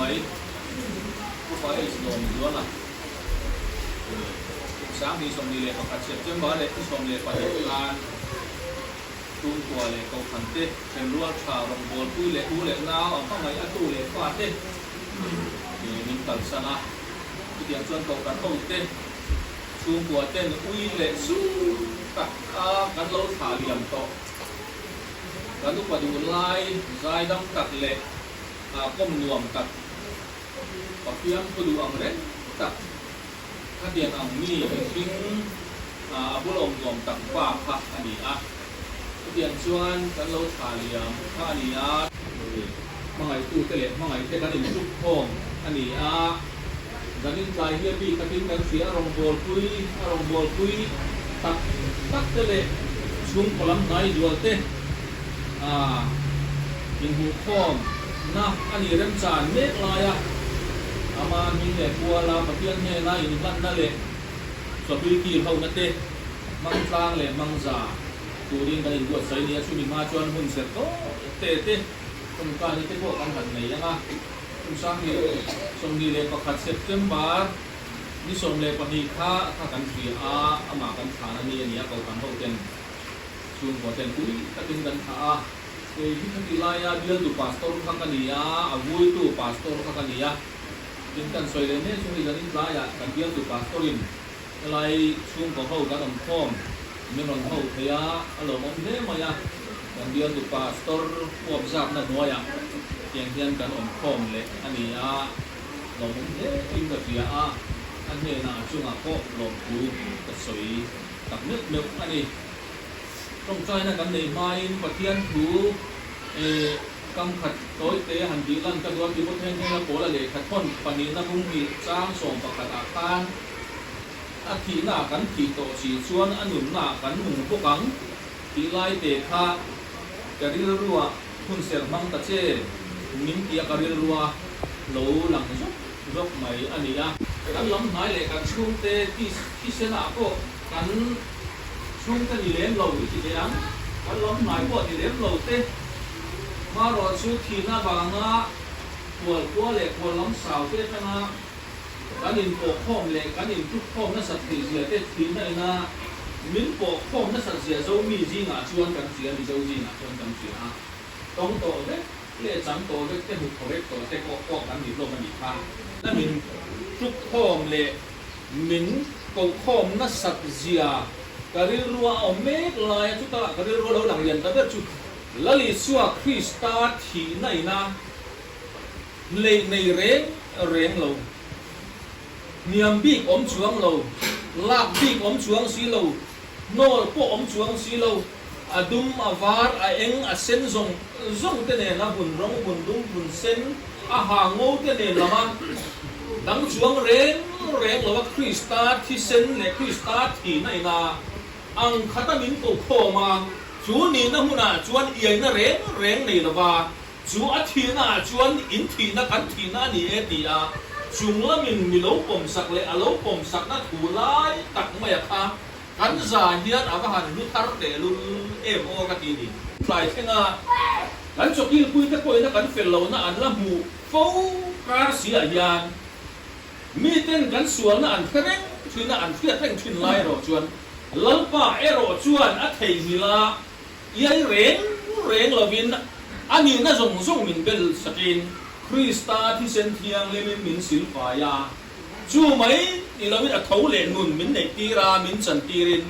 mai. Upa H Lawmzuala kum 2021 September leh ni 12 khan chhungkua leh kohhran te, ṭhenrual ṭha, rawngbawlpui leh u leh nau a hmangaih a tu leh fa te min kalsan a. Chutiang chuan kohhran ho te chhungkua ten ui leh su tak a kan lo thlah liam tawh. Kan upa duh lai zaidam tak leh kawm nuam tak, Pathian thu duh ang reng tak, khatiang ang mi mihring a bul awm nuam tak pa kha a ni a. Chutiang chuan kan lo thlah liam kha a ni a. Hmangaihtute leh hmangaihte kan inchuk khawm a ni a. Zanin tlai hi a bik takin kan hria a rawngbawlpui a rawngbawlpui tak tak te leh chhungkaw lam hnai zual te a inhmuhkhawm na a ni remchan mek lai a, ama hming leh kuala Pathian hnena inhlanna leh chawhlui kil hona te hmangtlang leh hmangza turin kan inbuatsaih a ni a, chumi hma chuan hun serh tawh te te tawngtaina te pawh kan han nei ang a. Kum 2021 September ni 12 kha kha kan hria a, amah kan thlan a ni a ni a, Kohhran ho ten chhungkaw ten pui takin kan thlah a. Kei hi khati laia bialtu pastor kha ka ni a, a vuitu pastor kha ka ni a. Tin kan sawi leh mek chu hei zanin tlaiah kan bialtu pastor in helai chhungkaw ho kan awm khawm min rawn ho thei a, a lawmawm hle mai a. Kan bialtu pastor huap zatna hnuaiah tiang hian kan awm khawm leh a ni a, lawmawm hle in ka hria a, a hnenah a chungah pawh lawmthu ka sawi tak meuh meuh a ni. Tawngtaina kan neih hmain Pathian thu kam khat tawite han tih lan ka duh a, Timothea hnena Paula lehkha thawn pahnihna bung hnih chang 11 ah khan a thihnaah kan thih tawh si chuan a nunnaah kan nung bawk ang. Tih lai te kha ka rilrua hun ser hmang ta che min tia ka rilrua lo lang zawk zawk mai a ni a. Kan lam hnai leh kan chhungte thisenah pawh kan chhungte ni lem lo i ti thei ang. Kan lam hnai pawh ni lem lo te hmarawh chu thihna avanga kual khua leh kual lam sau te atanga Kan inpawhkhawm leh kan intukkhawm nasat theih zia te thihna ina min pawhkhawm nasat zia Zomi zingah chuan kan hria, Mizo zingah chuan kan hria a. Tawng tawh vek leh chang tawh vek te hmu thaw vek tawh te pawh pawh kan ni hlawm a nih kha. Na min tukkhawm leh min kohkhawm nasat zia ka rilrua a awm mek laia chutah ka rilrua lo lang lian ta ber chu Lal Isua Krista thihna ina Lei nei reng reng lo, hniam bik awm chuang lo, lak bik awm chuang si lo, hnawl pawh awm chuang si lo, a dum, a var, a eng, a sen zawng zawng te nen, a vun rawng, vun dum, vun sen, a ha ngo te nen lama dang chuang reng reng lo a Krista thisen leh Krista thihna ina ang khata min ko khawm a, chu nihna hmunah chuan iaina reng reng nei lova Chu a thihna ah chuan in thihna kan thihna a ni e ti a, chung lamin mi lo pawmsak leh a lo pawmsakna thu lai tak mai a kha kan za hian a va han hlu thar tehlul em aw ka ti ni. Tlai thlenga kan chawkilpui te pawhin a kan fel lohna an la hmuh fo kar si ah hian miten kan sualna an hre reng thin a, an hriat reng thin lai erawh chuan Lalpa erawh chuan a theihnghilh a, Iai reng reng lovin a nihna zawng zawng min bel sakin Krista thisen thianghlimin min silfai a, chu mai ni loin a tho leh nun min neih tir a, min chantirin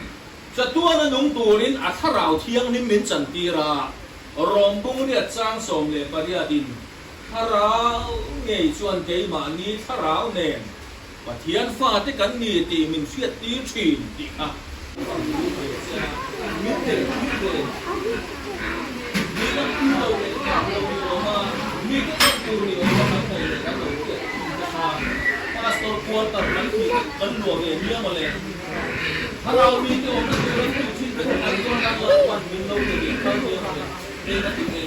chatuana nung turin a thlarau thianghlim min chantir a, Rawmbung riat chang 18 in thlarau ngei chuan keimahni thlarau nen Pathian fate kan ni tih min hriat tir thin tih kha. Min nei thil ve. Mi lam tu lo leh tlak lo ni awm a, mi te tlak tur ni awm a kan nei leh kan lo hriat thin te kha Pastor quarter kan tih kan luah ve nia maw le. Thlarau mi te awmna tur an tih thin te kha kan chuan kan lo pan min lo ti leh phal nia maw le. Hei ka ti nge.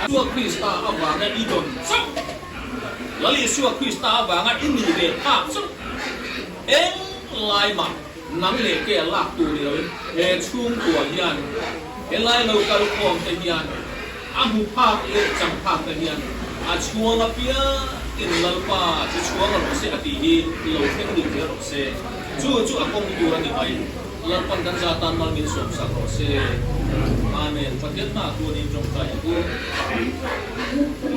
Isua Krista avanga i dawn chauh, Lal Isua Krista avanga i nih ve phak chauh, eng lai mah nang leh ke a lak tur ni loin he chhungkua hian, he lai lo kal khawm te hian, a hmu phak leh chang phak te hian. A chhuang apiangin Lalpa chu chhuang rawh se a tih hi lo thleng dik zel rawh se. Chu chu a kawng tur a ni mai. Lalpan kan za tan mal min sawmsak rawh se. Amen. Pathian hna tuanin tawngtai ang u.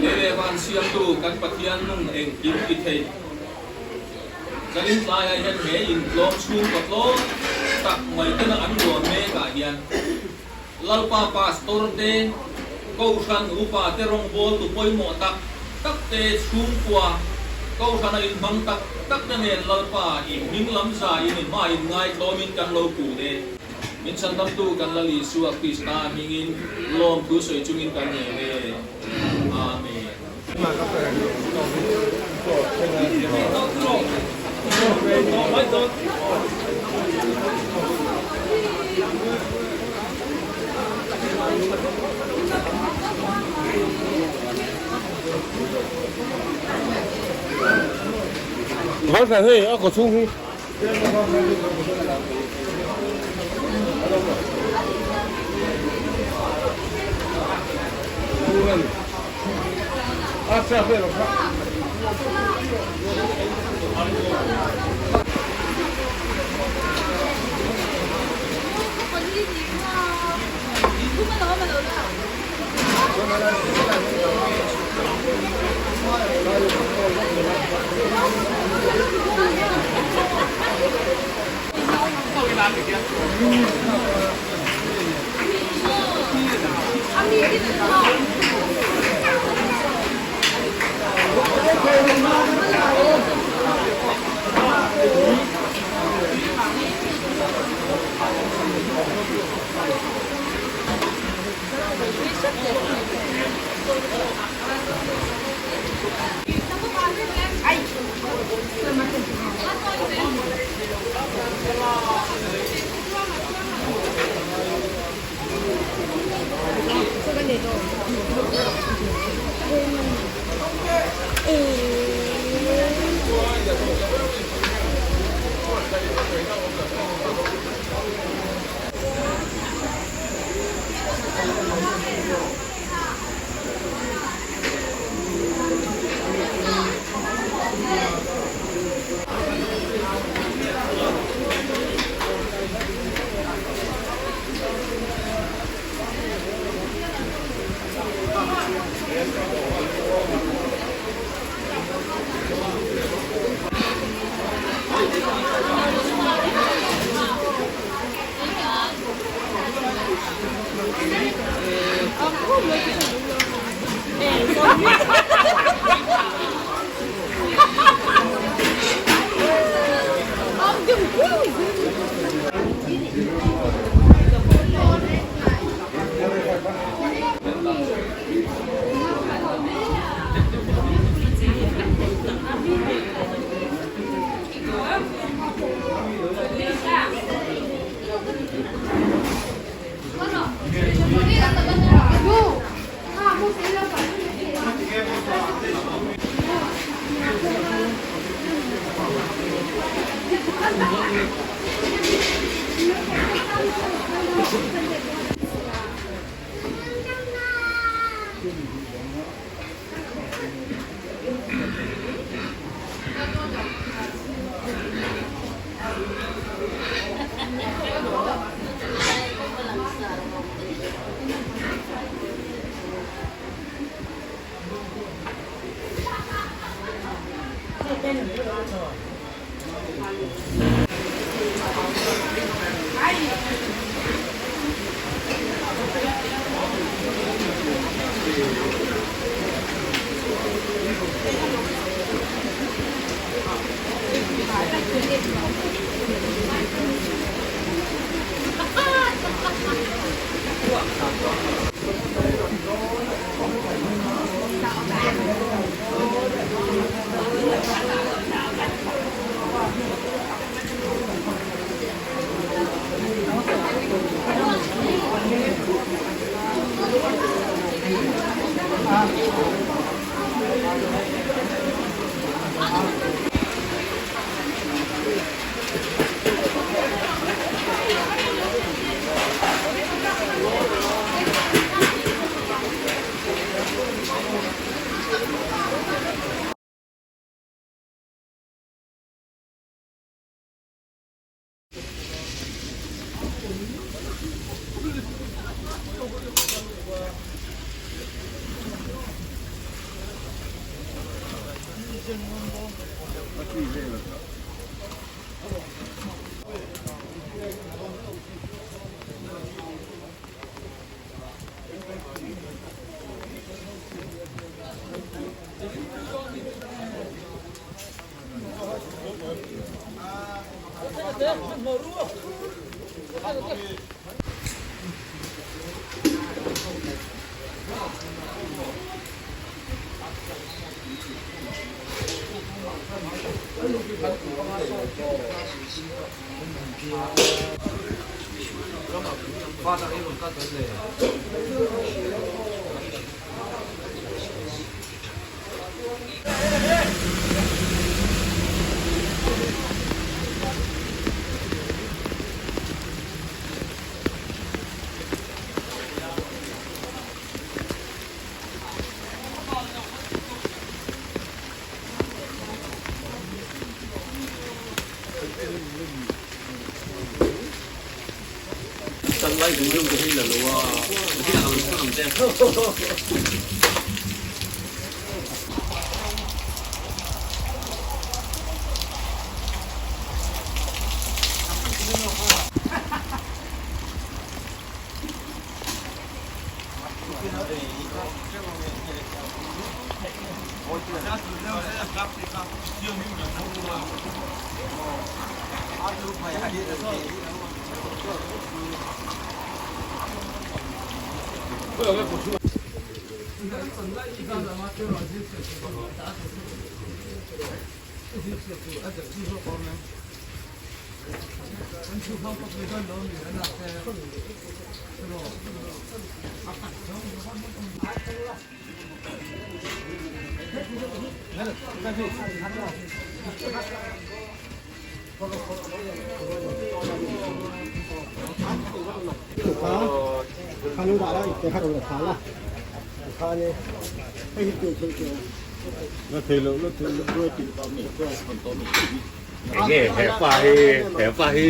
Lei leh van siamtu kan Pathian nung engkim ti thei. Zanin tlaiah hian he intlawm chhungkaw tlawm tak mai tena an luan mekah hian Lalpa Pastor te, Kohhran Upa te rawngbawltu pawimawh tak tak te chhungkua Kohhrana inhmang tak tak te nen Lalpa i hming lam zaiin i hma in ngaitlawmin kan lo kun e. Min chhandamtu kan Lal Isua Krista hmingin lawmthu sawi chungin kan ngel e. Amen. Hei a kawchhung hi. Enge hepa hi hepa hi.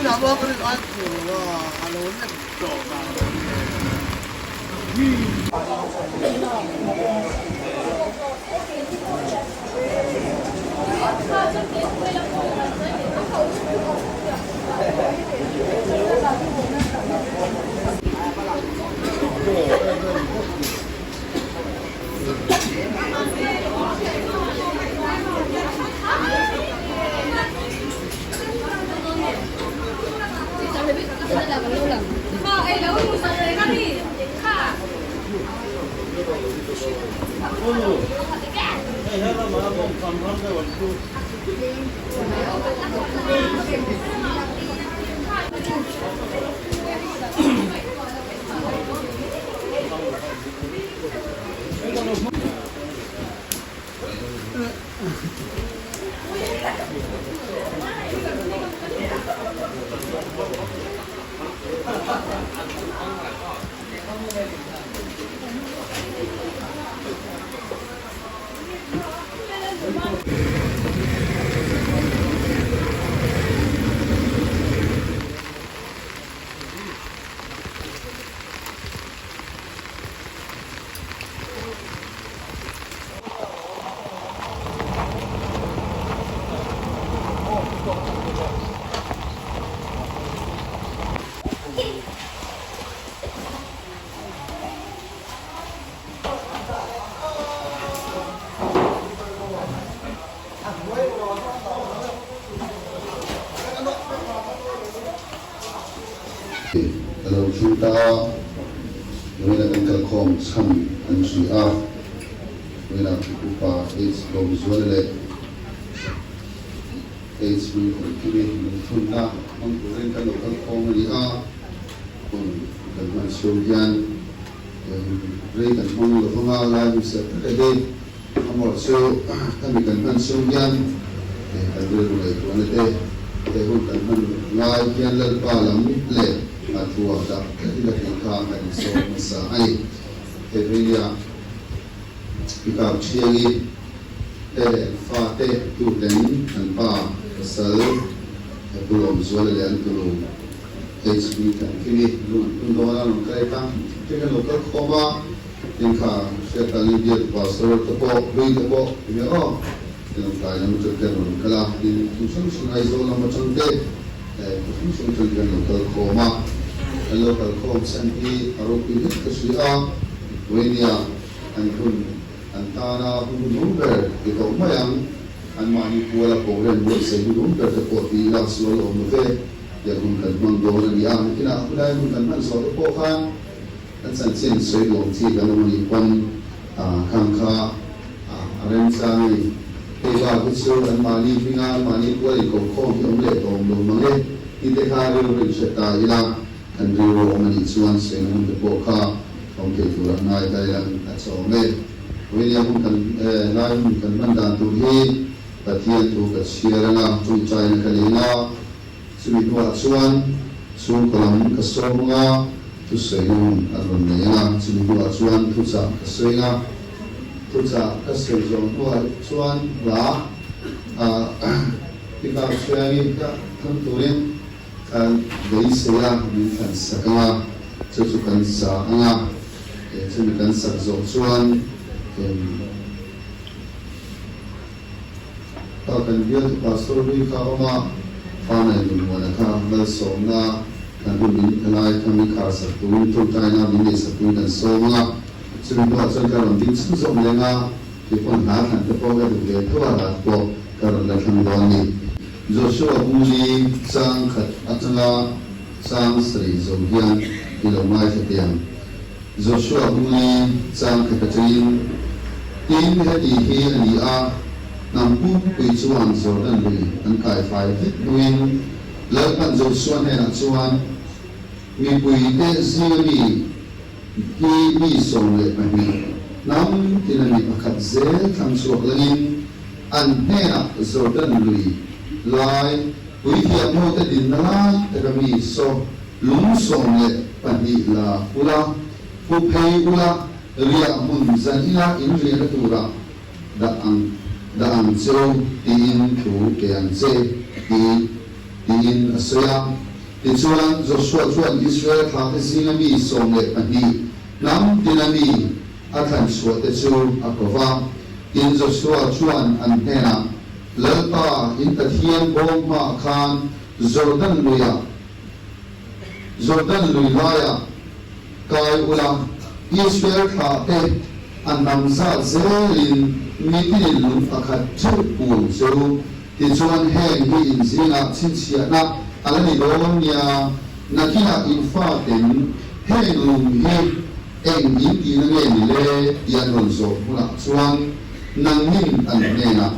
Nakinah pawh ka rin ai tur lo a, a lo nem tawh a lo ni e. A lo thleng ta a, vawiinah kan kalkhawm chhan an hri a, vawiinah upa H Lawmzuala leh H Hmingthawmkimi lungphunna hmang turin kan lo kalkhawm a ni a, hun kan hman chhung hian rei kan hmang lo vang a, lai hun serh tak hi amawh chu hemi kan hman chhung hian kan rilru ngaihtuahna te he hun kan hman ngai hian Lalpa lam leh a thuah dah tlat ila tih kha kan insawm hmasa a ni. Hevelia Pikap Thiangi te leh an fate tuten an pa pasal Pu Lawmzuala leh an tunu HB Thankimi lung an phun dawn a, rawn kal ta te kan lo kal khawm a, tin kha hriat tan in biak pastor te pawh hlui te pawh ti mai aw tin an tlai lam atang te an rawn kal a, tin kum hrang hrang Aizawl lam atang te eh kum hrang hrang atang te kan lo kal khawm a, kan lo kal khawm chhan hi a ropui hle ka hria a, Vawinia an hun an tana hun hnuhnung ber ti tawh mai ang, anmahni puala program buatsaih hnuhnung ber te pawh ti ila sual awm lo ve. Tiang hun kan hmang dawn a ni a, nakinah khulai hun kan hman zawh te pawh khan kan chanchin sawi duang chi kan awm a nih pawn khang kha a remchang a ni. Hei bak hi chu anmahni hminga anmahni pual inkokhawm hi awm leh tawm lo mang e tih te kha rilru in hre ta ila, kan rilru awm a nih chuan sawina hun te pawh kha awm thei tur ang ngai ta ila a chawm e. Vawinia hun kan lai hun kan hman dan tur hi Pathian thu ka chhiar anga tawngtaina ka nei anga, Chumi hnuah chuan chhungkaw lam ka sawm ang a, thusawi hun a rawn nei ang a, chumi hnuah chuan thuchah ka sawi ang a, thuchah ka sawi zawh hnuah chuan hla pick-up hriangin ka thlang turin ka beisei a, min thlan sak ang a, chu chu kan sa ang a, chumi kan sak zawh chuan Kha kan bialtu pastor hlui kha awm a, fa nei nun muana kha malsawmna kan hun min pe lai kha min khar sak turin tawngtaina min nei sak turin kan sawm ang a, chumi hnuah chuan ka rawn ding chhun zawk leng a, kei pawn hna thlan te pawh ka duh ve tho a, hna te pawh ka rawn la thlang dawn a ni. Joshua Bungli chang khat atanga chang sarih zo hian i lo ngaithla teh ang. Joshua Bungli chang khat atangin, Tin, heti hi a ni a, hnam pumpui chuan Jordan lui an kai fai vek hnuin Lalpan Joshua hnenah chuan, Mipuite zinga mi hi mi 12, hnam tina mi pakhat zel thlang chhuak langin an hnenah Jordan lui lai puithiam hote dinna lai taka mi saw Lung 12 la ula, pu phei ula, riah hmun zan ila in riahna turah dah ang dah ang cheu tiin thu pe ang che ti tiin a sawi a. Tichuan, Joshua chuan Israel thlahte zinga mi 12, hnam tina mi a thlan chhuahte chu a ko va. Tin, Joshua chuan an hnenah, Lalpa, in Pathian bawm hmaah khan Jordan luiah, Jordan lui laiah kai ula, Israel thlahte a hnam zat zelin mitinin lung pakhat theuh pun chu. Tichuan heng hi in zingah chhinchhiahna a la ni dawn nia, nakinah in faten heng lung hi eng in tihna nge ni le tih an rawn zawh hmunah chuan nangnin an hnenah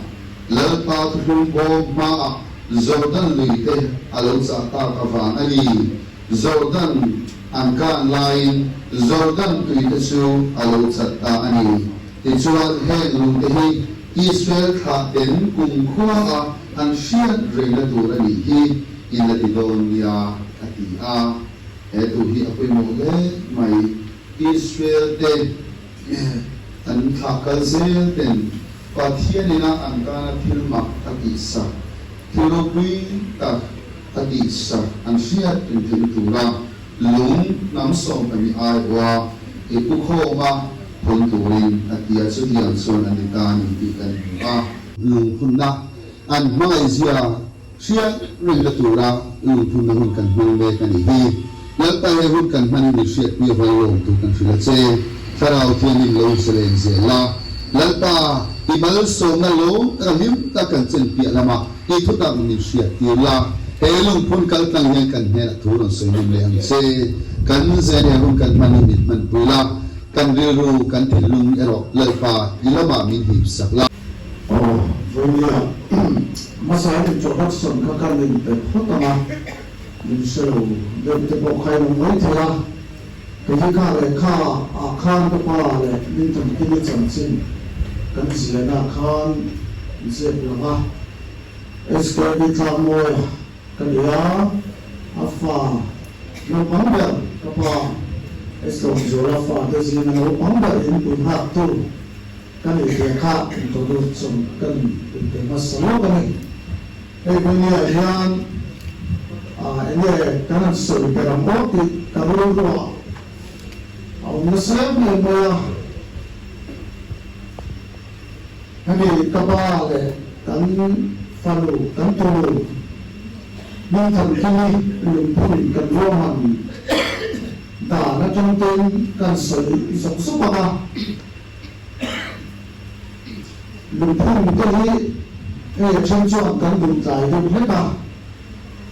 Lalpa thuhlung bawm hmaah Jordan lui te a lo chah tak avang a ni. Jordan an kan laiin Jordan tui te chu a lo chat ta a ni. Tichuan heng lung te hi Israel thlah ten kumkhua a an hriat rengna tur a nih hi in la ti dawn nia a ti a. He thu hi a pawimawh hle mai. Israel te an thlah kal zel ten Pathian ina an tana thil mak a tihsak, thil ropui tak a tihsak an hriat reng theihna tura lung hnam 12 aiawha i pu khawma phun turin a ti a, chutiang chuan an ti ta a ni tih kan hmu a. Lungphunna an hmangaihzia hriat rengna tura lungphunna hun kan hmang mek a nih hi. Lalpa he hun kan hmanin min hriatpui avang lawmtu kan hrilh a che. Thlarau thianin lo zalen zel la. Lalpa, i malsawmna lawm taka hlim tak kan chen piah lamah i thutak min hriattir la. He lungphun kaltlang hian kan hnenah thu rawn sawi nawm leh ang che. Kan zen he hun kan hmanin min hmanpui la. Kan rilru, kan thinlung erawh Lalpa i lamah min hip sak la. Aw, vawinia hmasa in introduction kha kan inpe phawt ang a, min hre lo deuh te pawh kha in awm mai thei a, kei hi kha leh kha ah khan ka pa leh min thankimi chanchin kan ziahna ah khan zep lang a, SKB Tlangmawia ka ni a, a fa naupang ber ka pa Eslawmzuala fa te zinga naupang ber inpui nghaktu Kan inhria kha introduction kan inpe hmasa lawk a ni. Hei Bunia hian enge kan han sawi ber ang aw tih ka rilruah a awm nasa em em mai a. Hemi ka pa leh kan fanu, kan tunu Hmingthankimi lungphun kan ruahman dan atang ten kan sawi zawk zawk ang a. Lungphun te hi hei a then chuan kan duh tlai deuh hlek a,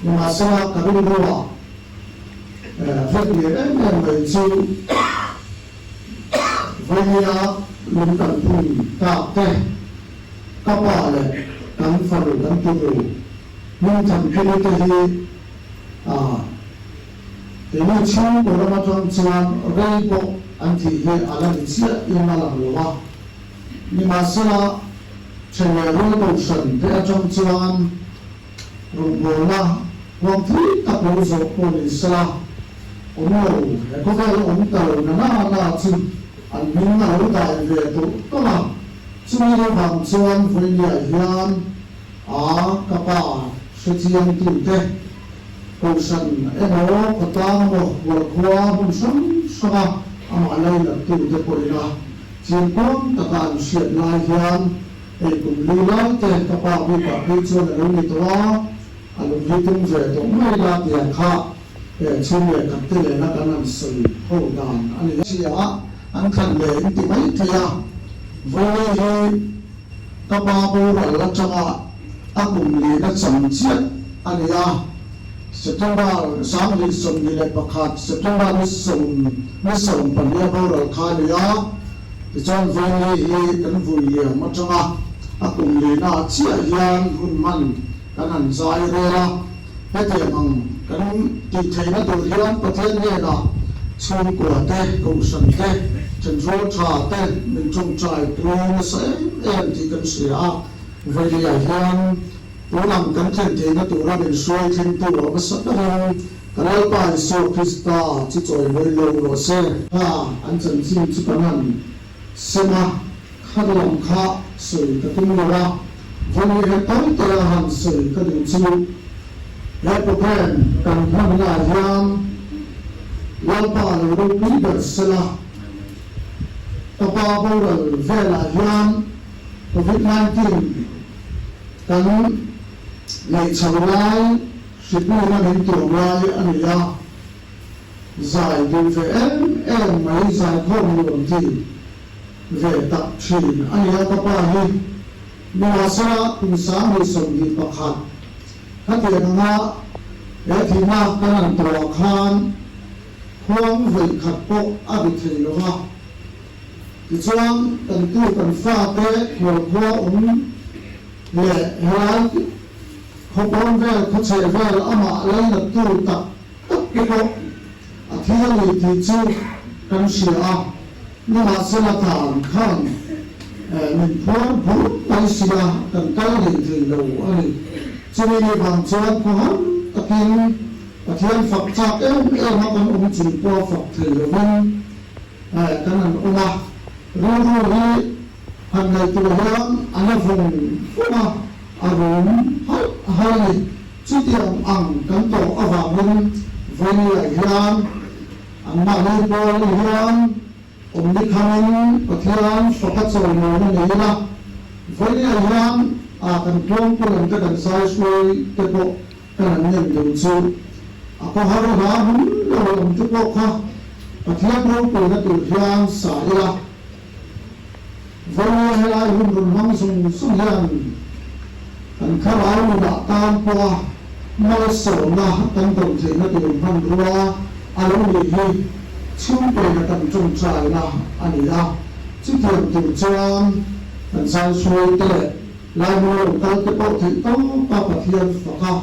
nimahsela ka rilruah hlek lian em em mai chu vawinia lung kan phun tak te, ka pa leh kan fanu kan tunu Hmingthankimi te hi Keini chhungkaw ram atang chuan rei pawh an thih hi a la ni chiah in a lang lo a, nimahsela Thenleh Rual Kohhran te atang chuan rawngbawlna huang thui tak lo zawh pawh ni sela, awm lo he khawvel awm ta lo na na na chu an hming a lo dai ve tawh tawh a, chumi avang chuan vawinia hian a ka pa hrechiangtute Kohhran emaw, khawtlang emaw, hualkhua hmun hrang hranga amah lainattu te pawhin a chiangkuang taka an hriat lai hian hei kum li lai te ka pa bikah phei chuan a lo ni tawh a, a lung hi tum ve tawh mai la tiang kha chhung leh khat te nena kan han sawi ho dan a ni. Tia an thlan leh in ti mai thei a, vawi hi ka pa boral atanga a kum lina cham chiah a ni a, September 2021, September ni sawm ni sawmpahnih a boral kha a ni a, tichuan Vaini hi kan vui liam atanga a kum lina chiah hian hun hman kan han zai rel a, hetiang ang kan tih theihna tur hian Pathian hnenah chhungkua te, kohhran te, thenrual tha te min tawngtai pui nasa em em tih kan hria a. Vawiah hian tun ang kan thlen theihna tura min hruai thlengtu a hmasa berin ka Lalpa Isua Krista chu chawimawi lo rawh se. Kha an chanchin chu kan han sem a, kha lam kha sawi ka tum lo a, vawiah hian tam te a han sawi ka duh chu. He programme kan hmanna ah hian Lalpa lo ropui ber sela, ka pa boral velah hian Covid 19 kan neih chho lai hripui-na min tuam lai a ni a, zai duh ve em em mai zaikhawm nuam ti ve tak thin a ni a ka pa hi. Nimahsela kum 2021 khatiang anga he thihna kan an tawhah khan khuang vawi khat pawh a ri thei lo va. Tichuan kan tu kan fate khualkhua awm leh helai khawpawn vel khawchheh vel amah lainattu tak tak te pawh a thi a ni tih chu kan hria a, nimahsela dan khan min phuar bur mai sia kan kal rih thei lo a ni. Chumi ni vang chuan khawhar takin Pathian fak chak em em a kan awm chung pawh fak thei lovin kan han awm a, rilru hi han ngaihtuah hian a la vawng vawng a, a rum halh halh a ni. Chutiang ang kan tawh avangin Vawiah hian anmahni pawl hian awmni khamin Pathian faka chawimawn a nei ila, Vawiah hian a kan tluangpui ang te kan zai hruai te pawh kan han ngen deuh chu a khawhar hla hmun lo awm te pawh kha Pathian ropuina tur hian sa ila. Vawiah helai hun rawn hmang zung zung hian kan thlarau nunah tan pawha malsawmna kan dawn theihna tur hmanrua a lo nih hi chhungpena kan tawngtaina a ni a. Chutiang tur chuan kan zaihruai te leh laimu lo kal te pawh theih tawpa Pathian faka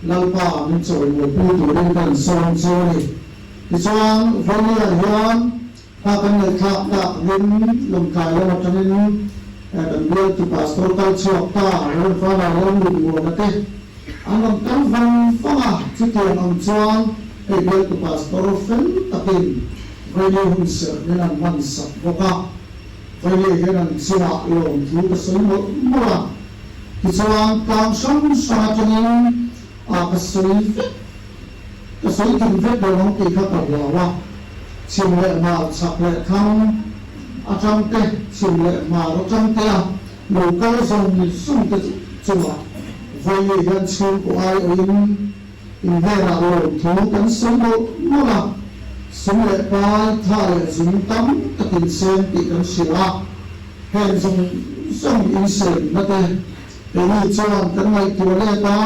Lalpa min chawimawi turin kan sawm chu a ni. Tichuan, Vawiah hian Hla kan ngaihthlak tak rin lawmtlai lam atangin kan bialtu Pastor kal chhuak ta Rev Fana Lalnunmuana te an rawn kal vang vang a, chutiang ang chuan hei bialtu Pastor fel takin Vaini hun serh min an hman sak bawk a, Vaini hian an chungah lawmthu ka sawi mawlh mawlh a, tichuan tlang hrang hrang atangin a ka sawi vek. Ka sawi kim vek lo ang tih kha ka hlau a, chhim leh hmar chhak leh thlang atang te, chhim leh hmar atang te a lo kal zawng zawng te chungah vawi hian chhungkaw aiawhin in hnenah lawmthu kan sawi mawlh mawlh a, sum leh pai, tha leh zung tam takin sen tih kan hria a, heng zawng zawng insenna te keini chuan kan ngaihtuah let a.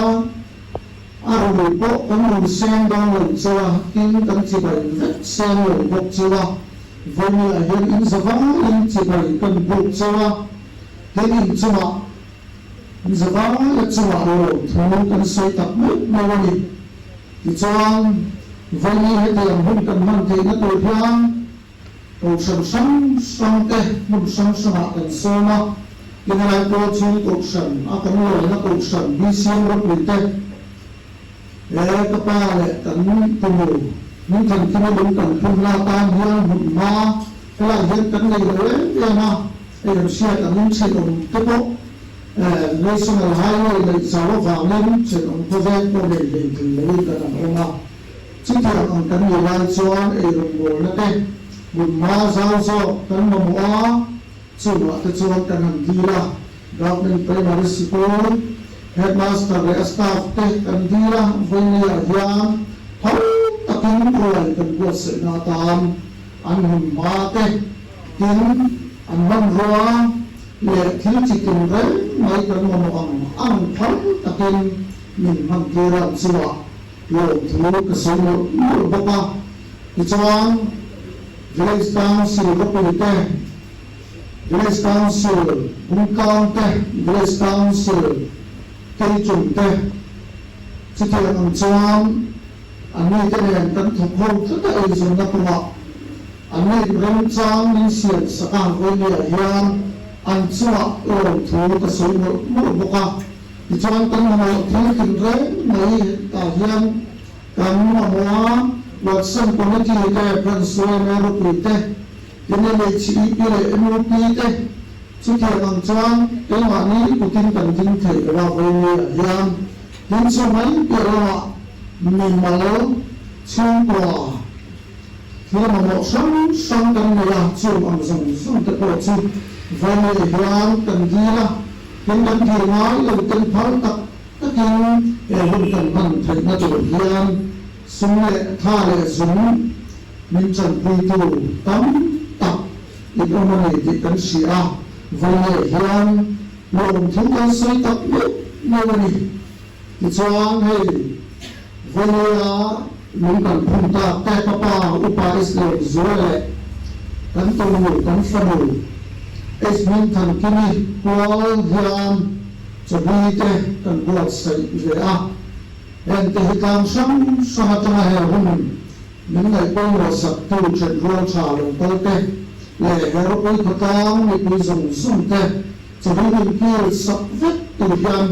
A rui pawh kan rui seng dawn lo cheu a, tin kan chibai vek seng lo bawk cheu a, vawiah hian in za vaiin chibai kan buk cheu a, tin in chungah in za vaia chungah lawmthu kan sawi tak meuh meuh a ni. Tichuan, vawiin hetiang hun kan hman theihna tur hian, Kohhran hrang hrang te hmun hrang hrangah kan sawm a, Tinalai pawl chhung kohhran a kan lawina kohhran BCM ropui te he ka pa leh kan tunu min thankima lung kan phun la tan hian hmun hma helai hian kan nei lo em em a, hei an hriat angin thenawm te pawh National Highway neih zau avangin thenawm khawveng pawh nei hlei thei loin kan han awm a. Chutiang ang kan nih lai chuan eirawng bawlna te hmunhma zau zawk kan mamawh a, chungah te chuan kan han dil a, Government Primary Sikul Headmaster leh a staff te kan dil a, vawinia hian phal takin ruai kan buatsaihna atan an hmunhma te tin an hmanrua leh thil chi tin reng mai kan mamawh ang ang phal takin min hman tir a, chungah Lawmthu ka sawi mawlh mawlh bawk a, tichuan Village Council ropui te, Village Council Bungkang te, Village Council Keichung te, chutiang ang chuan anni te nen kan thawk ho tlat a eizawnna kawngah anni remchang min siam sak a, vawinia hian an chungah lawmthu ka sawi mawlh mawlh bawk a. Tichuan kan mamawh thil tin reng mai tah hian kan mamawh a, Watson Committee te, Branch yma ropui te, tin LHEP leh MUP te, chutiang ang chuan keimahni kutin kan ding thei lo a vawinia hian. Tin chu mai piah lamah mimal chhungkua thil mamawh hrang hrang kan nei a, chung ang zawng zawng te pawh chu vawiin hian kan dil a, tin kan dil ngai lo ten phal tak takin he hun kan hman theihna tur hian sum leh tha leh zung min tanpuitu tam tak in awm a ni tih kan hria a, vawiin hian lawmthu kan sawi tak meuh meuh a ni. Tichuan hei vawinia lung kan phun tak te ka pa Upa Islam Zual leh kan tunu kan fanu Esmin Thankimi kual hian chawbui te kan buatsaih ve a, heng te hi tlang hrang hrang atanga he hun min ngaih pawimawh saktu thenrual tha lo kal te leh he ropui khawtlang mipui zawng zawng te chawbui min kil sak vek tur hian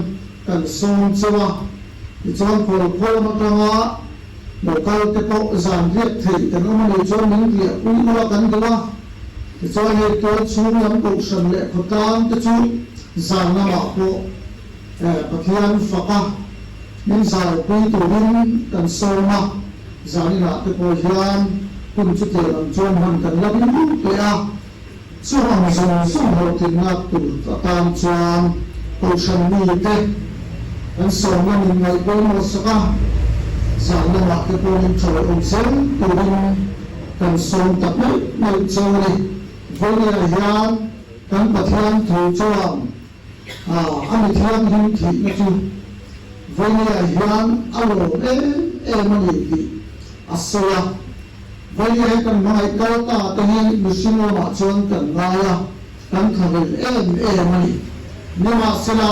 kan sawm cheu a. Tichuan khualkhawm atanga lo kal te pawh zan riak thei kan awm a nih chuan min riah pui ula kan duh a. Tichuan hei tual chhung lam kohhran leh khawtlang te chu zan lamah pawh Pathian faka min zaipui turin kan sawm a, zan inah te pawh hian hun chutiang ang chuan hman kan la ring leh a. Chu ang zawng zawng hlawhtlinna tur atan chuan kohhran mite kan sawmna min ngaih pawimawh sak a, zan lamah te pawh min thawi awm zel turin kan sawm ta meuh meuh cheu a ni. Vawinia hian kan Pathian thu chuan a mi thianghlim thihna chu vawinia hian a lawm em em a ni tih a sawi a. Vawinia hi kan hmangaih kal ta te hi mihring lamah chuan kan ngai a, kan thlahlel em em a ni. Nimahsela,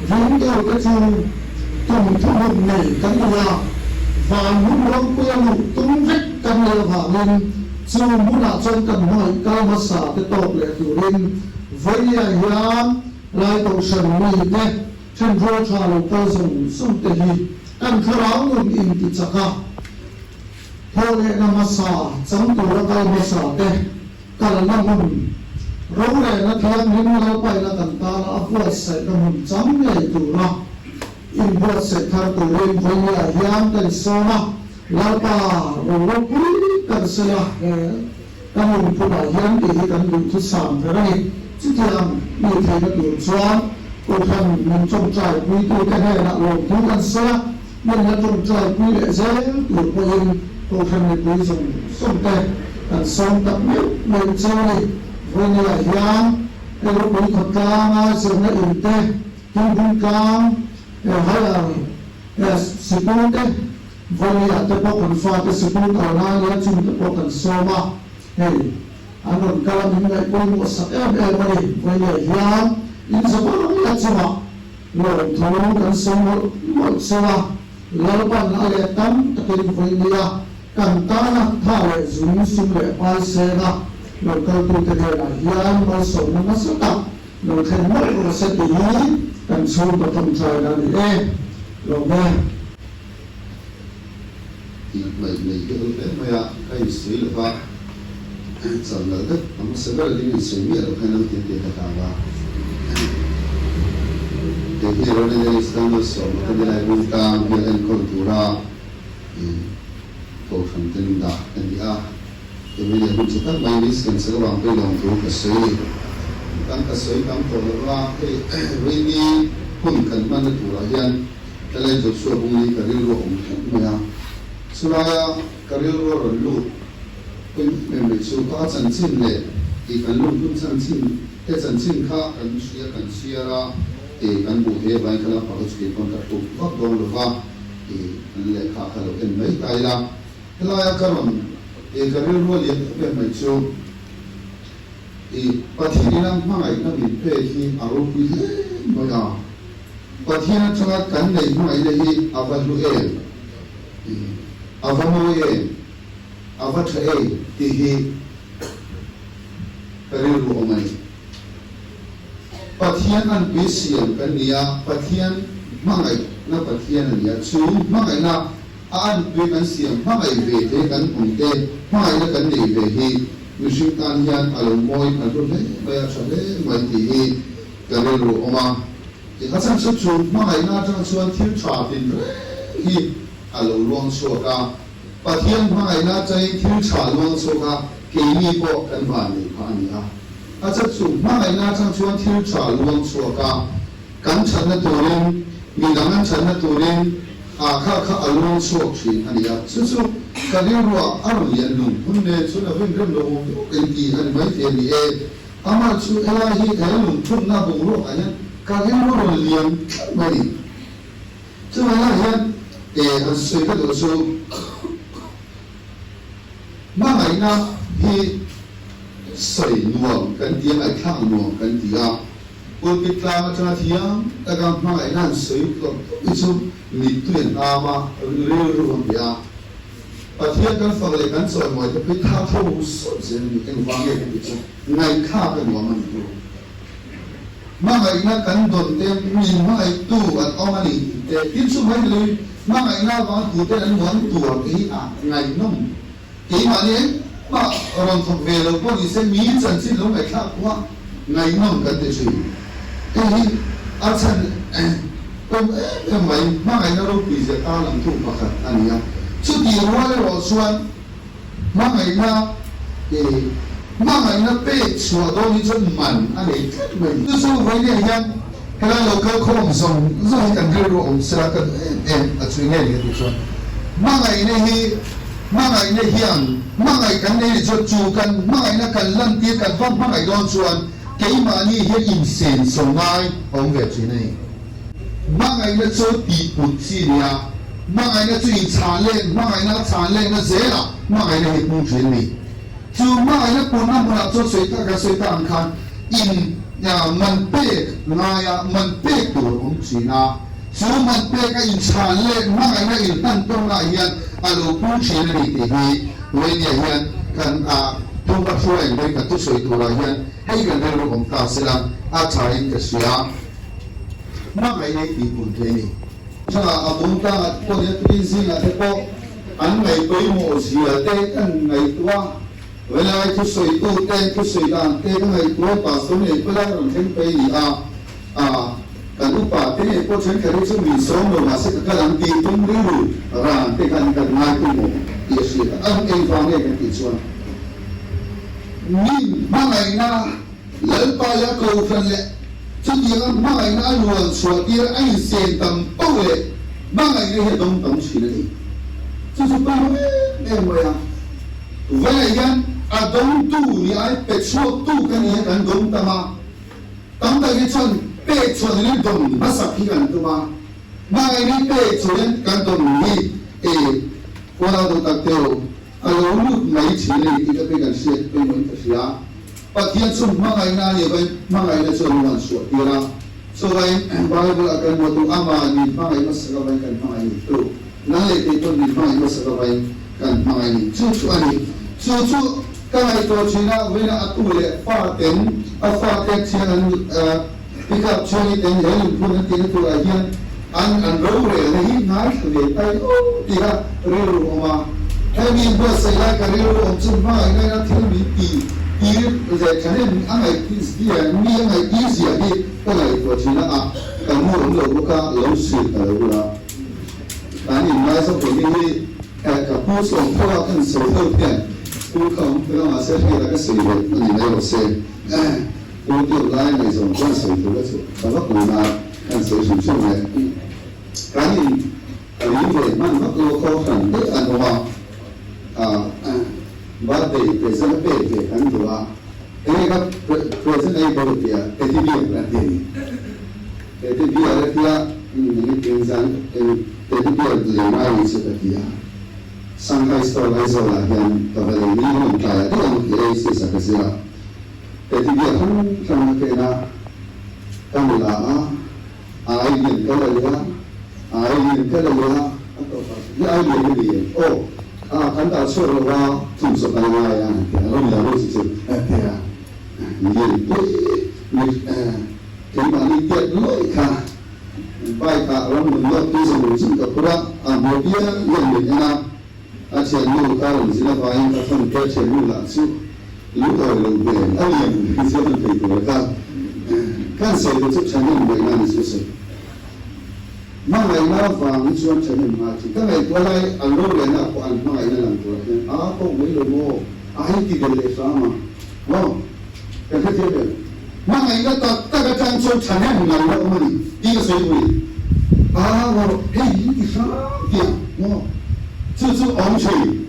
ringtu te chu tum thuhmun nei kan ni a, van hmun rawngpuia luh tum vek kan nih avangin chu hmunah chuan kan hmangaih kal hmasa te tawk leh turin Vawinia hian Lai Kohhran mite thenrual tha lo kal zawng zawng te hi kan thlarau nun inti chak a, thawhlehna hmasa chang tura kal hmasa te kalna hmun, rorelna thianghlim Lalpaina kan tana a buatsaihna hmun chang ngei tura inbuatsaih thar turin vawinia hian kan sawm a, Lalpa ro ropui kan sawi a, he kan lungphunah hian tih hi kan duhthusam ber a ni. Chutiang mi theihna tur chuan Kohhran min tawngtai puitute hnenah lawmthu kan sawi a, min la tawngtai pui leh zel tur pawhin Kohhran mipui zawng zawng te kan sawm tak meuh meuh cheu a ni. Vawinia hian hei ropui khawtlanga zirna in te, Tuibung tlang, higher sikul te, Vawinia te pawh kan fate sikul kal lai leh chung te pawh kan sawm a, hei An rawn kal a, min ngaih pawimawh sak em em a ni. Vawinia hian in zavang a chungah lawmthu kan sawi mawlh mawlh cheu a, Lalpan a let tam takin vawinia kan tana tha leh zung sum leh pai senga lo kaltute hnenah hian malsawmna nasa tak lo thlen mawlh rawh se tih hi kan chhungkaw tawngtaina a ni e. Lawm e. Inhnaih nei hi awm hle mai a, ka insawi lo va, cham lal deuh a hmasa ber ding insawi miah loh khan lo ti tih ka hlau a. Kei hi Ronnie Dennis Daniel sawm a ka nilai bung tang bial enkawl tura kohhran te min dah ka ni a, Emilia hun chu tak mai Miss kan sak avang pawhin lawmthu ka sawi a ni. Kan ka sawi tam tawh lo va, hei Rini hun kan hmanna turah hian Helai Joshua bung hi ka rilru a awm tlat mai a, chulaia ka rilru a rawn lut pawhin em em mai chu ka chanchin leh tih kan lut hun chanchin te chanchin kha kan hria kan chhiar a, tih kan hmuh theih avangin kha lampang hi chu kei pawn ka tluk vak dawn lo va tih kan lehkha kha lo en mai ta ila. Helaia ka rawn tih ka rilru a lian em em mai chu tih Pathian ina hmangaihna min pek hi a ropui hle mai a. Pathian atanga kan neih hmangaihna hi a va hlu em? A va mawi em? A va tha em? Tih hi ka rilru awm a ni. Pathian anpui siam kan ni a, Pathian hmangaihna Pathian a ni a, chu hmangaihna a anpui kan siam hmangaih ve te kan awm te, hmangaihna kan neih ve hi mihring tan hian a lo mawi a hlu hle mai a, tha hle mai tih hi ka rilru awm a. A chhan chu chu hmangaihna atang chuan thil tha tin reng hi a lo luang chhuak a. Pathian hmangaihna atangin thil tha luang chhuak a, keini pawh kan van nei phah a ni a. A chhan chu hmangaihna atang chuan thil tha luang chhuak a, kan thatna turin, midang an thatna turin a kha kha a luang chhuak thin a ni a. Chu chu ka rilruah a rawn lian lung hun nen chuan a vin rem lo awm deuh eng ti a ni maithei a ni e. Amah chu helai hi he lungphunna boruakah hian ka rilru rawn lian tlat mai a ni. Chuvang lai hian e han sawi ka duh chu hmangaihna hi sawi nuam kan ti a, ngaihthlak nuam kan ti a. Pulpit tlang atanga thiam taka hmangaihna han sawi tlawk tlawk hi chu mittui an am a, rilru an pe a. Pathian kan fak leh kan chawimawi te phei tha tho sawt zel a ni. Engvang nge kan tih chu ngaihthlak a nuam a ni tu. Hmangaihna kan dawn te min hmangaihtu an awm a ni tih te, tin chu mai lui hmangaihna avanga tu ten an muan tuar te hi a ngaihnawm. Keimahni engmah rawn thawk ve lo pawh ni se mi chanchin lo ngaihthlak pawha ngaihnawm kan ti thin. Hei hi a chhan pawm em em mai, hmangaihna ropui zia tarlang tu pakhat a ni a. Chutih rual erawh chuan hmangaihna hmangaihna pek chhuah dawn hi chuan man a nei tlat mai. Chu chu vawinia hian helai lo kal khawm zawng zawng hi kan rilru awm sela ka duh em em a chui ngei ni tih chuan hmangaihna hi hmangaihna hian hmangaih kan nei ni chuan chu kan hmangaihna kan lantir kan va hmangaih dawn chuan Keimahni hian insen so ngai a awm ve thin a ni. Hmangaihna chu tih put chi nia, hmangaihna chu inchhan leh hmangaihna a chhan lehna zelah hmangaihna hi pung thin a ni. Chu hmangaihna punna hmunah chuan sawi tak kan sawi tak ang khan in man pek ngaia man pek tur a awm thin a. Chu man pek a inchhan leh hmangaihna inhman tawnah hian a lo pung thin a ni tih hi Wayne-a hian kan tum a hruai ang vei kan thusawi turah hian hei kan rilru awm ta sela a thain ka hria. Hmangaihna hi tih pun thei a ni. Tha a bung tlangah te pawh nia tukin zingah te pawh an ngaih pawimawh zia te kan ngaihtuah a, helai thusawitu te thusawi dan te ka ngaihtuah a, pastor nei pawh lai rawn thleng phei a ni a, Kan upa te ngei pawh thenkhat hi chu min sawm lo mahse ka kal ang tih tum rilru ran te khan kan ngai pawimawh tih a hriat a, an engvang nge kan tih chuan min hmangaihna Lalpa leh a kohhran leh chutianga hmangaihna a luan chhuah tir a insen tam poh leh hmangaihna hi a dawng tam thin a ni. Chu chu pawimawh em em mai a, vawiah hian a dawngtu ni ai pe chhuaktu ka ni hi kan dawng tam a. Tam tak hi chuan pek chhuah niin dawn hmasak hi kan tum a, hmangaihna pek chhuahin kan dawn hi e hual duh tak teu a lo lut mai thin a ni tih te pawh kan hriat pawimawhin ka hria. Pathian chu hmangaihna a nih avangin hmangaihna chu a lo han chhuah tir a, chuvangin Bible ah kan hmuh tu amah min hmangaih hmasak avangin kan hmangaih ni tu, nang leh kei pawn min hmangaih hmasak avangin kan hmangaih ni chu chu a ni. Chu chu Ka ngaihtuah thin a, vawiin a tu leh fa ten a fa te thian an pick up chuan i ten he lungphun an tihna turah hian an an rorelna hi ngaithla ve tai o tih a rilru awm a. Hemi inbuatsaih lai ka rilru awm chu hmangaih ngaina thil min ti tir leh thahnem a ngaih mi a ngaih tir zia hi ka ngaihtuah thin a, a ka nu awm lo bawk a, lo hrilh ka lo bula kan inngaizawk ve hi hi Ka pu sawm tho a kan sawi deuh hian pu kha awm fel a mahse hriat a ka sawi ve a ni mai rawh se. Pu tirh lai ngaihzawn chuan sawi tur ka chu ka vak lo na kan sawi hrim hrim le. Kan in ri ve hman vak lo khaw hran daih an awm a, birthday present a pek ve kan duh a, enge ka present ei bo tia teddy bear kan ti a ni. Teddy bear a tia eng zan eng Teddy bear lei ngai ni chu ka ti a, Shanghai store Aizawl ah hian ka va lei ni rawn tlai ah deuh ang tih ei si sa ka zir a, Teddy bear hrang hrang ka ken a, ka nula a, a ai lian ka la leh a, a ai lian ka la leh a, a tawp ah hi ai lian a ni em? Aw, a kan dah chhuak lo a, thum chawp a la ngai a han ti a, rawn la ru chu chu a ti a, lian pui mi keimahni tiat lawih kha. Bike ah ram nun lawk hi zawng zawng ka phur a, a hmu piang hian min en a, a thiannu ka rawn zin avangin ka phone te thiannu lah chu lu awi lo hmel a lian hi chu a hman thei tur a kha. Kan sawi te chu thahnem ngaihna ni chu sawi. Hmangaihna avang hi chuan thahnem ngai thin. Ka ngaihtuah lai an rorelna ah pawh an hmangaihna lang turah hian a pawh mai lo maw? A hei ti belh leh hram ang maw? Kan hrethiam em? Hmangaihna tak tak atang chuan thahnem ngaihna awm a ni tih ka sawi pui. A maw hei hi ti hram tih ang maw? Chu chu awm thin.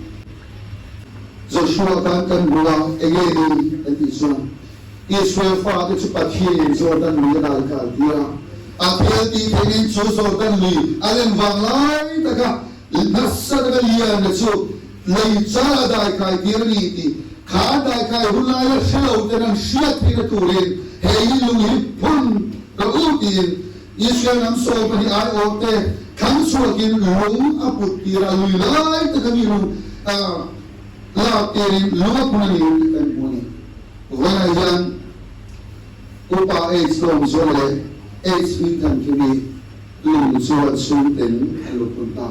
Joshua tan kan hmu a, enge ni kan tih chuan Israel fate chu Pathianin Jordan lui a dai kal tir a, a thil tih theihnin chu Jordan lui a lem vang lai taka nasa taka lian chu lei chal a dai kai tir a ni tih kha dai kai hun laia hre lo ten an hriat theihna turin hei hi lung hi phun ka u tiin Israel ram 12 aiawhte thlang chhuakin lung a put tir a, lui lai taka mi lung lak tirin lung a phun a ni tih kan hmu a ni. Vawiinah hian Upa H Lawmzuala leh H Hmingthankimi lung chu an chhungten an lo phun ta.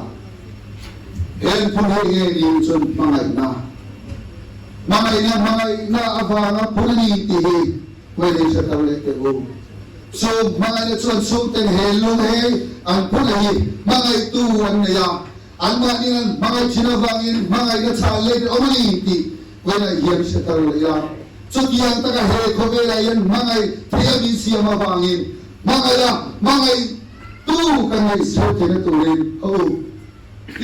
Heng phun hei nge ning chuan hmangaihna, hmangaihna, hmangaihna avanga phun a ni tih hi Huailei hre thar leh teh u. Chu hmangaihna chuan chhungten he lung he an phun a hi hmangaihtu an nei a, anmahniin an hmangaih thin avangin hmangaihna chhan leh te awm a ni tih Huailei hian hre thar leh ila. Chutiang taka he khawvelah hian hmangaih thei a min siam avangin hmangaih a hmangaihtu kan neih zir theihna turin ka u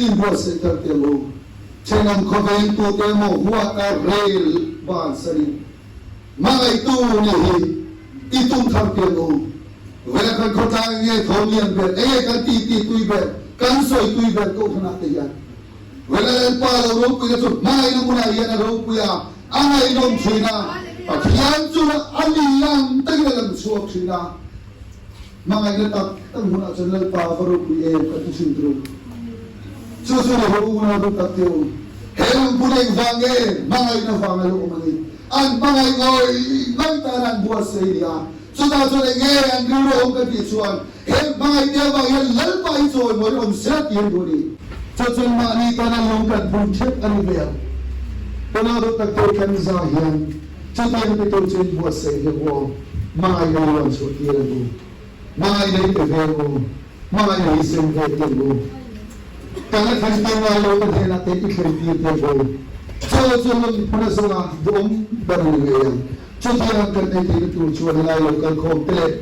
inbuatsaih thar teh u. Thenawm khawvengtute emaw huatna rel bansanin Hmangaihtu nih hi i tum thar pian u. Vela kan khawtlang enge tho lian ber, enge kan ti ti tui ber, kan sawi tui ber kohhranah te hian Vela Lalpa lo ropuina chu hmangaihna hmunah hian a ropui a, a ngaihnawm thin a, Pathian chu a lian takin a lang chhuak thin a. Hmangaihna tak tak hmunah chuan Lalpa va ropui em ka ti thin tur. Chu chu ni ho unau duh tak te u. He lungphun engvang nge hmangaihna vang a lo awm a ni. An hmangaih ngawih ngawih tan an buatsaih ni a. Chutah chuan eng nge an rilru awm ka tih chuan he hmangaih te avang hian Lalpa hi chawimawi awm se tih an duh a ni. Chu chuan mahni tana lung kan phun theuh a ni ve ang. Unau duh tak te u kan za hian Chutiang ti tur chu in buatsaih hleuh u aw, hmangaihna i rawn chhuah tir ang u. Hmangaihna i pe ve ang u, hmangaihna i sem ve tir ang u. Kan la thlen tir ngai lo te hnenah te i thlen tir te ang u. Chaw chu lungphun a zawnga duhawm ber a ni ngei ang. Chutiang ang kan nei theihna tur chuan helai lo kalkhawm te leh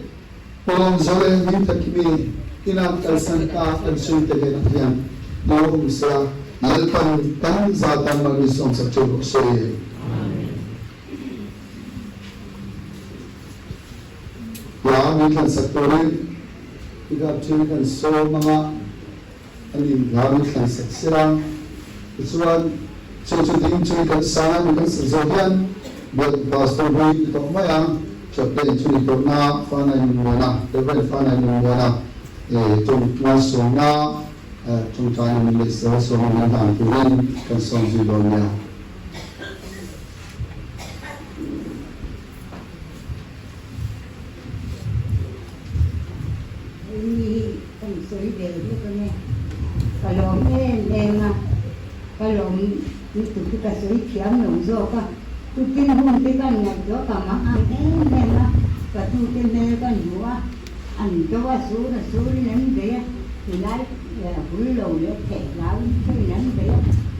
pawlawm zo leh min Thakimi inah kalsan ta kan chhungte hnenah hian lo awm sela, Lalpan kan za tan mal min sawmsak ṭeuh rawh se. Hla min thlansak turin Pick-up ṭhin kan sawm anga a ni hla min thlansak sela tichuan chu chu ding chu kan sang a kan sak zawh hian biak Pastor hui ti tawh mai ang Chaplain chu ni tawh na Fanai Nunmuana Reverend Fanai Nunmuana ṭawng malsawmna ṭawngṭaina min leh sel sawma min hlan turin kan sawm zui dawn nia. Ni hi kan sawi ve hlek a nia, ka lawm em em a, ka lawm lutuk hi ka sawi thiam lo zawk a, tukin hun te kan ngaihtuah ka mang ang em em a, ka tute hmel kan hmu a, an do a sur a surin an bei a, tilai bul lo leh theh hlau in an bei a,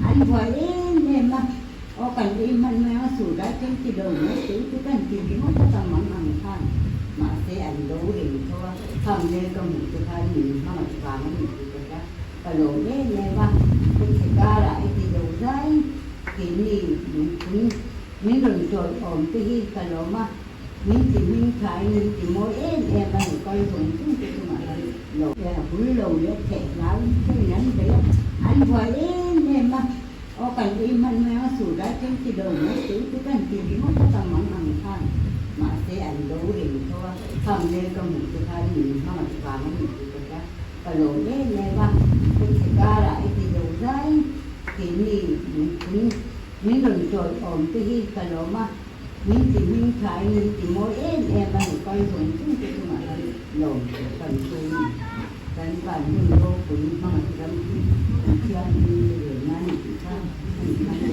an buai em em a. Aw kan ei hman mai ang a sur lai chuan ti lo mai teh u chu kan ti ringawt a ka mang ang khan mahse an lo reng tho a khang hmel ka hmuh te khan min hmangaih vang a ni tih ka hria ka lawm em em a ka chhe karah i ti lo zai keini lungphun min rawn tawih awm te hi ka lawm a min ti hming thain min ti mawi em em a lo kal zawng zawng te chungah hian lo bul lo leh theh hlau in chuan an bei a an buai em em a. Aw kan ei hman mai ang a sur lai chuan ti lo mai teh u chu kan ti ringawt a ka mang ang khan mahse an lo reng tho a khang hmel ka hmuh te khan min hmangaih vang a ni tih ka hria ka lawm em em a ka chhe karah i ti lo zai keini lungphun min rawn tawih awm te hi ka lawm a min ti hming thain min ti mawi em em a lo kal zawng zawng te chungah hian lawm tawh kan thu a ni. Kan van hun ropui hmangaih ram hi kan thianghlim te ve nan i tih kha a ni kha.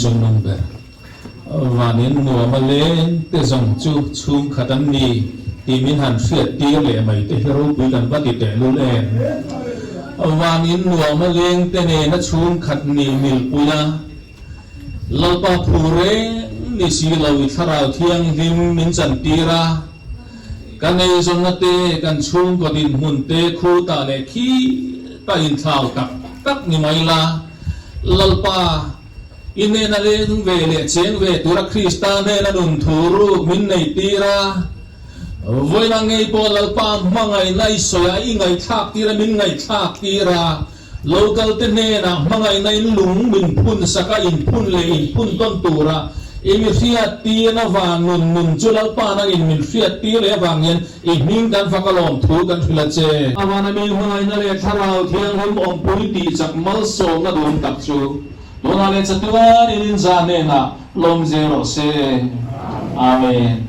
chungnung ber. Vanin nuam a leng te zawng chu chhungkhat an ni tih min han hriat tir leh mai te hi ropui kan va ti teh lul em. Vanin nuam a leng te nena chhungkhat nih milpui a, Lalpa phu reng ni si lo i thlarau thianghlim min chantir a, kan eizawnna te, kan chhungkaw dinhmun te khutah leh khitah inthlau tak tak ni mai la, Lalpa, I hnena leng ve leh cheng ve tura Krista hnena nun thu ruk min nei tir a, vawiin a ngei pawh Lalpa hmangaihna i sawi a, i ngaihthlak tir a, min ngaihthlak tir a, local te hnenah hmangaihna in lung min phun sak a, in phun leh in phun tawn tura i mi hriat tir na vang nun nun chu Lalpa nangin min hriat tir leh avang hian i hming kan fak alawm thu kan hrilh a che. Avana mi hmangaihna leh Thlarau Thianghlim awmpui tih chak malsawmna duhawm tak chu Tunah leh chatuan in inzah hnenah lawm zel rawh se. Amen.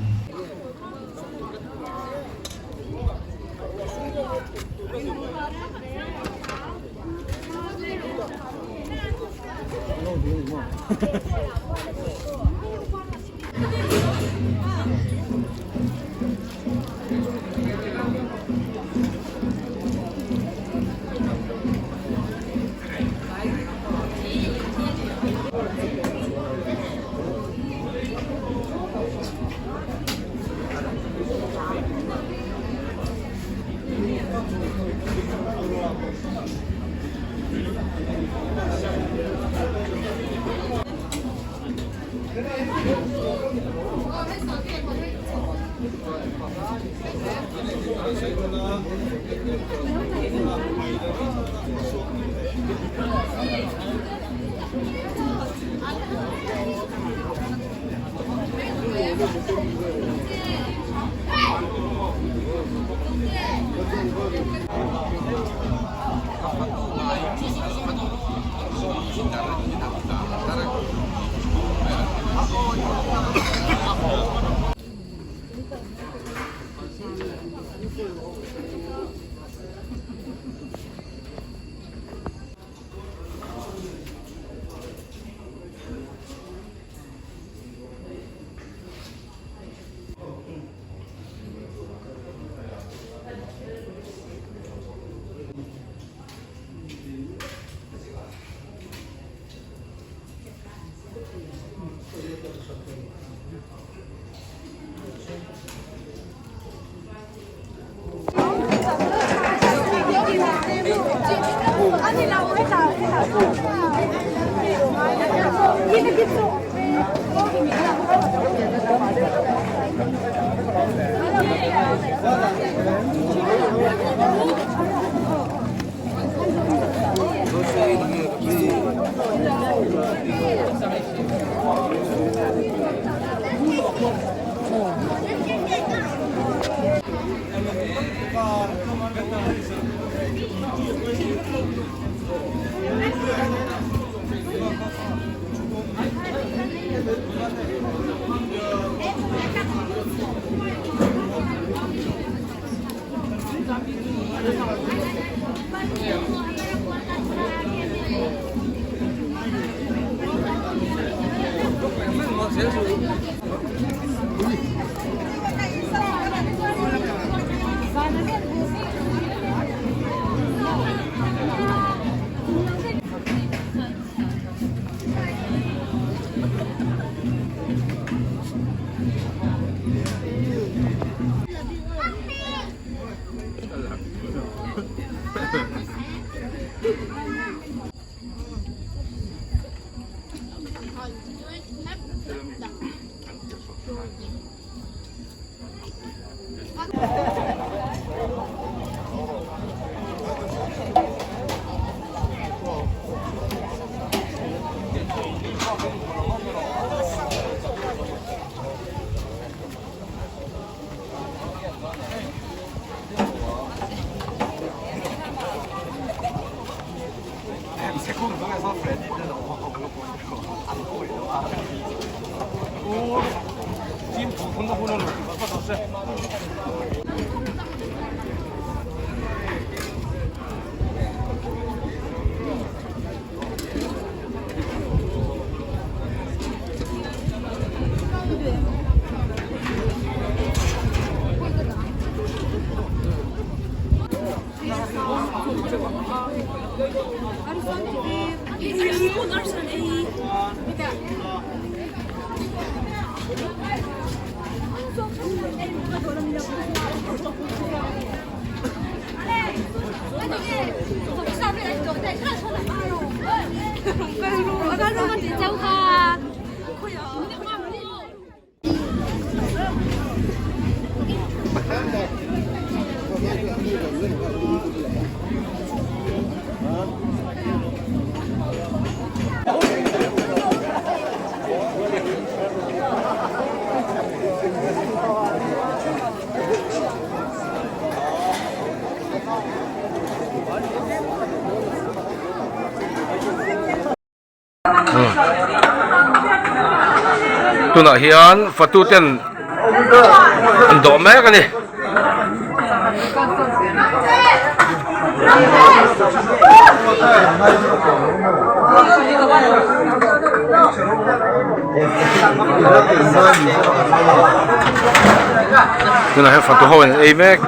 Tunah hian fatu ten an dawh mek a ni. Tunah hian fatu ho in an ei mek.